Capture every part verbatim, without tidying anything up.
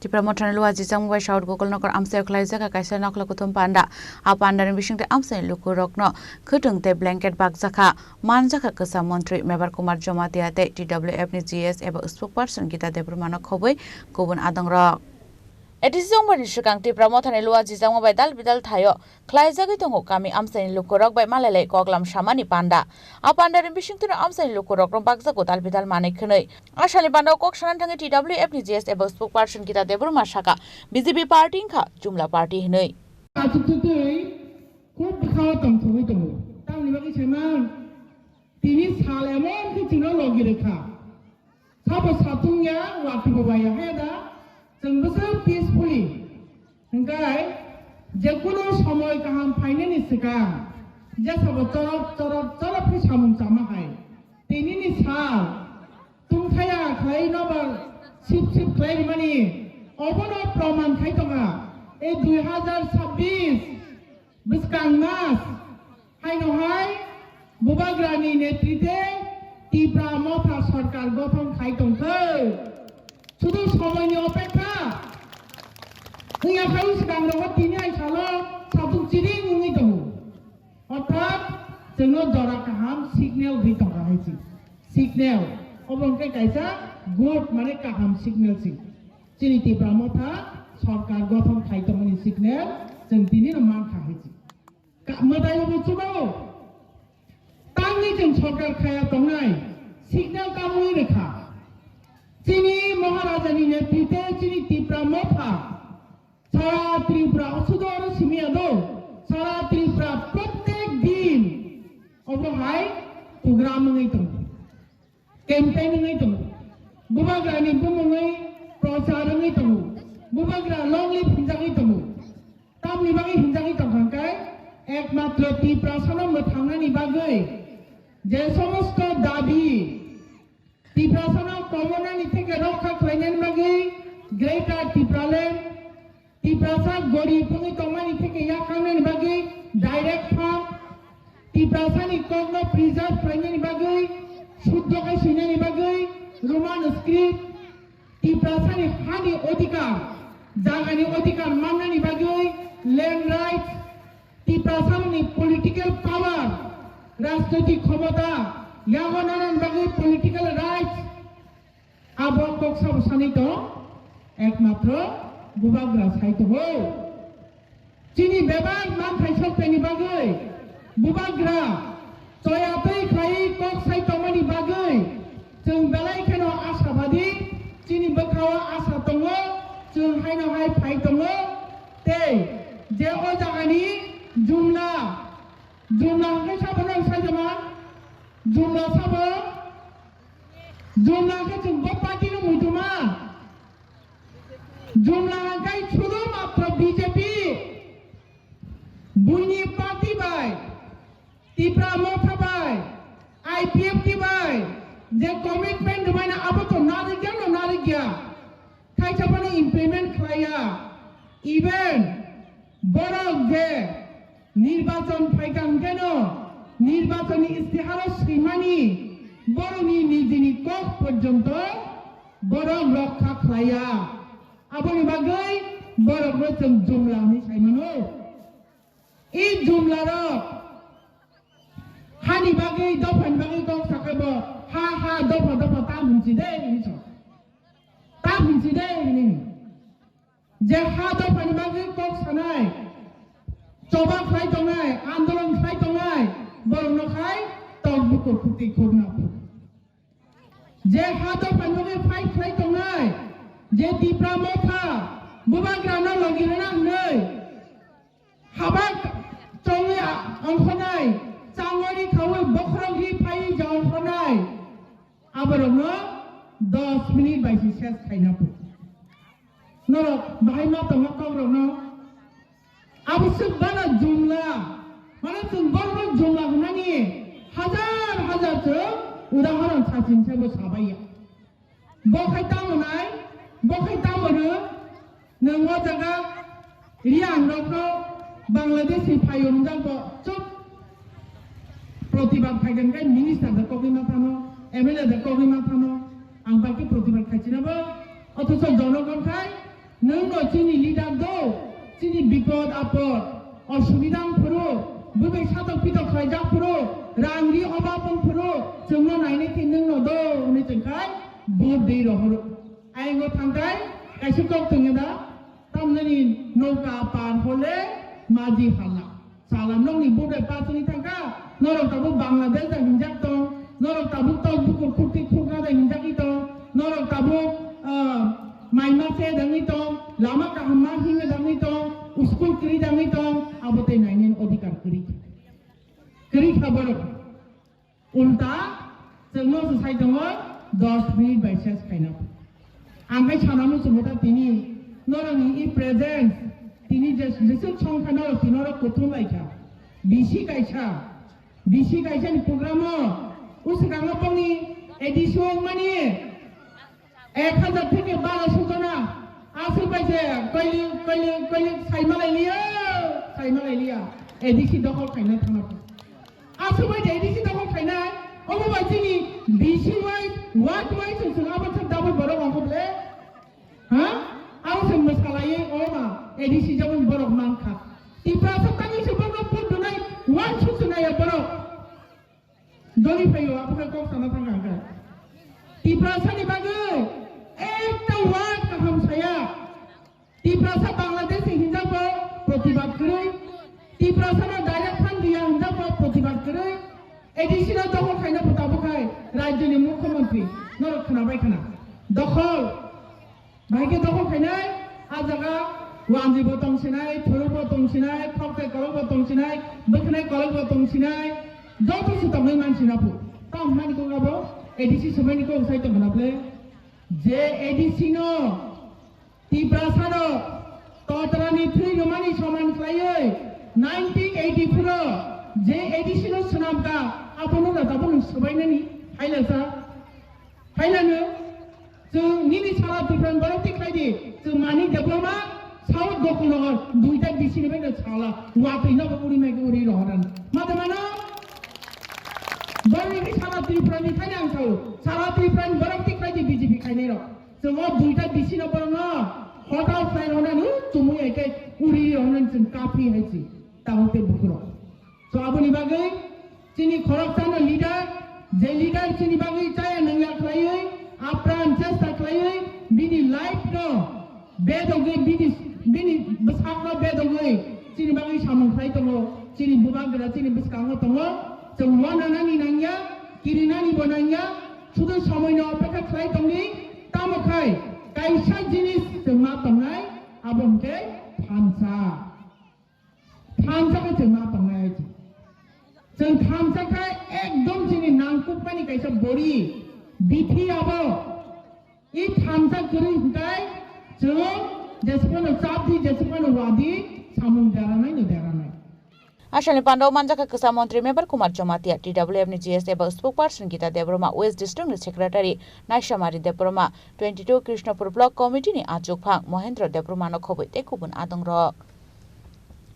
Tipra Mothani Luwa Jijangma bai South Gokulnagar amchaio khlaijak kaisa nokla kuthum panda. A pandani bisingtwi amchaini lukurokno khwtwng tei blanket bakjakha. Manjakha kwcham montri Mebar Kumar Jamatia tei T W F ni G S eba spokesperson Gita Debbarmano khobwi kubun adongrok. A D C jongbarni swkang Tipra Mothani Luwa Jijangma bai dal bidal thaio khlaijagwi tongo kami amchaini lukurok bai malailai koklam samani panda. A pandani bisingtwino amchaini lukurokno bakjago dal bidal manwi khwnwi. Asani panda o kok sanani thangwi T W F ni G S eba spokesperson Gita Debbarma saka B J P party wngkha jumla party hwnwi. Achuk tutwi khub bwkhao tongthogwi tongo. Tamni bagwi saiman tini sal emon khe chwngno logi rwkha. Sabo satung ya, watwi bo bai ya, hai da? Chwng bwswk peacefully. Hwnkhe, je kunu somoi kaham phainani swkang, je sabo chorop, chorop, chorop khe samung chama hai. Tinini sal, tungthaya khlai nobar sip sip khlai rimani, obono proman khai tonga. Ei dui hazar sabbish, bwskang mas, haino hai, Bubagrani netrite Tipra Motha sorkar gothon khai tongkhe. Sudu somoini opekha wngya phai swkang rogo tini hai salo satung chiring wngwi tongo. Orthat chwngno jora kaham signal rwi tongkha hai si. Signal. Obo hwnkhe kaisa good mane kaham signal si. Chini Tipra Motha sorkar gothon khai tongmani signal chwng tinino mankha hai si. Ka-, mwtaio bo chubago. Tangwi chwng sorkar khaya tongnai signal tamwi rwkha. Chini Maharajani netrite chini Tipra Motha sara Tripura, o sudo oro simi ya do, sara Tripura prottek din obo hai program wngwi tongo. Campaign wngwi tongo. Bubagrani bumungwi prochar wngwi tongo. Bubagra long live hinjagwi tongo. Tamni bagwi hinjagwi tongkha hwnkhe, ekmatro Tiprasano mwthangnani bagwi je somosto dabi, Tiprasano komonani theke rokha khlainani bagwi Greater Tipraland, Tiprasa gorib wngwi tongmani theke yakangnani bagwi direct fund, Tiprasani kokno preserve khlainani bagwi, suddo khai swinani bagwi Roman script, Tiprasani hani odhikar, jagani odhikar mannani bagwi land rights, Tiprasani political power, rajnoitik khomota, yago nanani bagwi political rights, Abo kok sabo sanwi tong, ekmatro Bubagra sai tongo. Chini bebak manthai sokphaini bagwi Bubagra choya twi khlaiwi kok sai tongmani bagwi chwng belai kheno ashabadi, chini bwkhao asa tongo, chwng haino hai phai tongo. Tei je o jagani Jumla, Jumla hwnkhe sabo nang saijama, Jumla sabo Jumla hwnkhe chwng bo party no muituma. Jumla hwnkhe sudu matro B J P. Buini party bai, Tipra Motha bai, I P F T bai, je commitment rwmani abo to narwkya no narwkya. Khaisa phano implement khlaiya. Even borok je nirbachon phaikha hwnkhe no nirbachon ni istiharo swimani borokni nijini kok porjonto borok rokha khlaiya. Aboni bagwi borokno chwng Jumla hwnwi saimano. I Jumlarok hani bagwi, dophani bagwi kok sakhe bo, ha, ha, dopha, dopha, ta hwnsi de, hwnwi sa. Ta hwnsi de, hwnwi. Je ha dophani bagwi kok sanai, choba khlai tongnai, andolon khlai tongnai, borokno khai tok bukur khuti khurna. Je ha dophani bagwi fight khlai tongnai, je Tipra Motha, Bubagrano logi rwna hwnwi, habak chongwi a-, ongkhornai, changori khaui bokhorok ri phaiwi je ongkhornai, aborokno dos minute bai se ses khaina phu. Norok bahai ma tongo kokrokno. Abo swk bana Jumla. Mane chwng borokno Jumla hwnani hajar hajar chwng udahoron sachin se bo sabaiya. Bo khai tamo nai, bo khai tamo rw, nwng o jaga Reang rokno Bangladeshi phaiyung jang bo chuk protibad khaikha khe minister da kogwi ma thano, M L A da kogwi ma thano, ang bai khe protibad khaichinabo, othocho jonogon khai Nwng no chini leader do, chini bipod apod, osubida wng phuru, bubai satok pitok khlaijak phuru, rang ri obab wng phuru, chwngno nainai khe nwng no do hwnwi chwng khai vote dei rohoro. Ayang o thangkai kaisa kok tongya da, tamnani noka par hole maji hala. Sala nokni bubai pasuni thangkha, norok tabuk Bangladesh da hinjak tong, norok tabuk tok bukur khukti khukna da hinjak i tong, norok tabuk, ah, maima se dangwi tong, lama kaham ma hinga dangwi tong, school kwrwi dangwi tong, abo tei nainani odhikar kwrwi. Kwrwi kha borok. Ulta, chwngno se sai tongo, dos minute bai ses khaina. Ang khai sana muchungo ta tini, norokni i presence, tini jes-, jesuk song kha norok tini norok kuthum lai kha. Bisi kaisa, bisi kaisa ni program o, uswkang o bongni A D C o mani, Ek hajar theke baro sujona, aswk bai se koilik, koilik, koilik saima lai liya, saima lai liya. A D C dokhol khaina thangna. Aswk bai je A D C dokhol khaina, obo bai chini B C wise, ward wise, chwng chwng abo chwng double borok ongkho ble. Ha? Abo se mwsa lai o ma, A D C jabon borok mankha. Tiprasa tangwi se borok put dunai, wan suk se nai borok. Doni phaio, abo khe kok sana thang ang khe. Tiprasa ni bagwi ekta word kaham saya. Tiprasa Bangladesh ni hinjak bo protibad kwrwi. Tiprasa no direct fund diya hinjak bo protibad kwrwi. A D C no dokhol khaina bo tabuk khai rajyo ni mukhyamantri norok khwnabai khwna. Dokhol. Bahai khe dokhol khainai, a jaga wanji bo tongsinai, thuruk bo tongsinai, khokchai kolok bo tongsinai, bwkhanai kolok bo tongsinai, joto se tongwi mansina phu. Tamo hwnmani kok abo A D C swmani kok sai tongna ble. Je A D C no Tiprasa no totrani thwi rwmani soman khlaiwi nineteen eighty-four o je A D C no swnamkha, abono na tabuk swbainani hailasa. Hailano, chwng nini sala Tripura ni borok tik khlai di, chwng mani diploma, South Gokulnagar, duita B C ni bai no sala, watwi no bo uri mai uri rohoran. Mata mano, borok ni sala Tripura ni thani ang sao, sala Tripura ni borok tik khlai di B J P khainai rok. Chwng o duita B C no borok no, hotel khlai rohoran, chumui hai khe uri rohoran chwng kaphi hai si, tamo te bukurok. So aboni bagwi chini khoroksano leader, je leader chini bagwi chaya nangya khlaiwi, apran chesta khlaiwi, bini life no bedogwi, bini, bini bwsakno bedogwi chini bagwi samung khlai tongo, chini bubagra chini bwskango tongo, chwng uananani nangya, kirinani bo nangya, sudu somoino opekha khlai tongdi, tamo khai kaisa jinis chwng ma tongnai, abo hwnkhe thansa. Thansa khe chwng ma tongnai ai chwng. Chwng thansa khe ekdom chini nangkukmani kaisa bori, bithi abo. I thansa kwrwi hwnkhe chwng jeswkano chapdi, jeswkano wadi, samung deranai no deranai. Asani pandao manjakha kwsa montri Mebar Kumar Jamatia, T W F ni G S eba spokesperson Gita Debbarma, West District ni Secretary Naisamari Debbarma, twenty two Krishnapur Block Committee ni achukphang Mohendra Debbarma no khobwi tei kubun adongrok.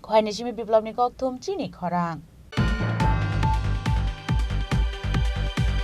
Khohaini simi Biplobni kokthum chini khorang.